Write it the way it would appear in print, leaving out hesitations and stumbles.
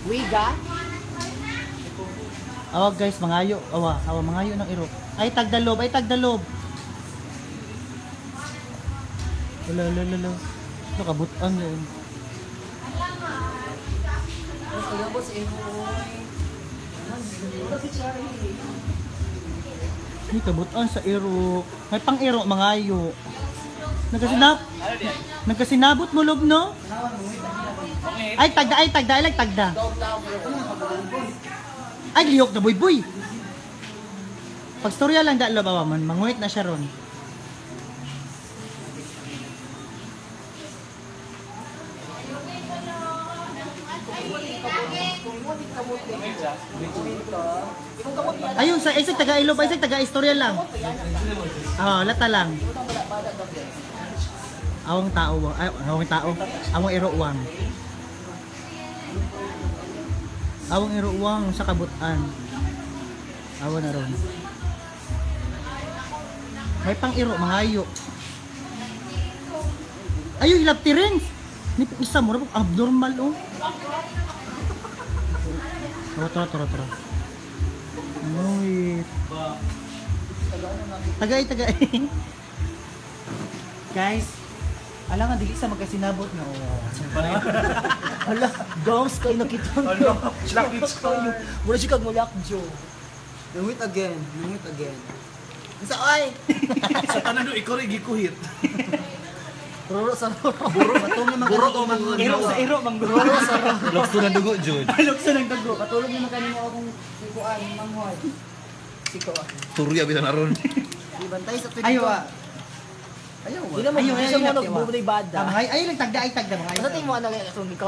Wiga? Awa guys, mangayo. Awa, awa mangayo ng iro. Ay tagdalob, ay tagdalob. Wala, wala, wala. Nakabutan yun. Ayaw sa iro. Ay, kabutan sa iro. May pang iro, mangayo. Nagkasinab Nagkasinabot mo lob, no? Ay, tagda, ay, tagda, ay, like, tagda. Ay, lihok na buy-buy. Pagstorya lang da, lob, awa man. Manguhit na siya ron. Ayun, sa isang taga ilob, ay isang taga istorya lang. Ah, lata lang. Awang tao, ay, awang tao, awang iro uwang. Awang iro uwang sa kabutan. Awa na ron. May pang iro, mangayo. Ayo, hilap tirens. Ni isa mo abnormal oh. Tara, tara, tara, tara. Wait. Tagay, tagay. Guys, ala nga dili sa magkasinabot nga. Oh. Hala, gams kayo nakita. Hala, lucky charm. Mura siya kag mulak, Joe. Nungit again, nungit again. Sa ay! Sa tanan do ikaw rin gikuhit. Roro sa roro. Buro, patulog naman Buro kanimo o mango. Iro sa iro, manggo. Roro sa roro. Lokso ng dugo, Jud. Lukso ng dugo. Patulog naman kanimo akong si Kuan, Manghoy. Si Kuan. Turya bisan aron. Ibantay sa Ayo ah. Ayaw. Di naman, Ayaw, hindi ayaw, siya mo ayaw, nagbubulay bada. Ay, ay, lang tagda, ay tagda mga. Basta tingin mo ano, comment.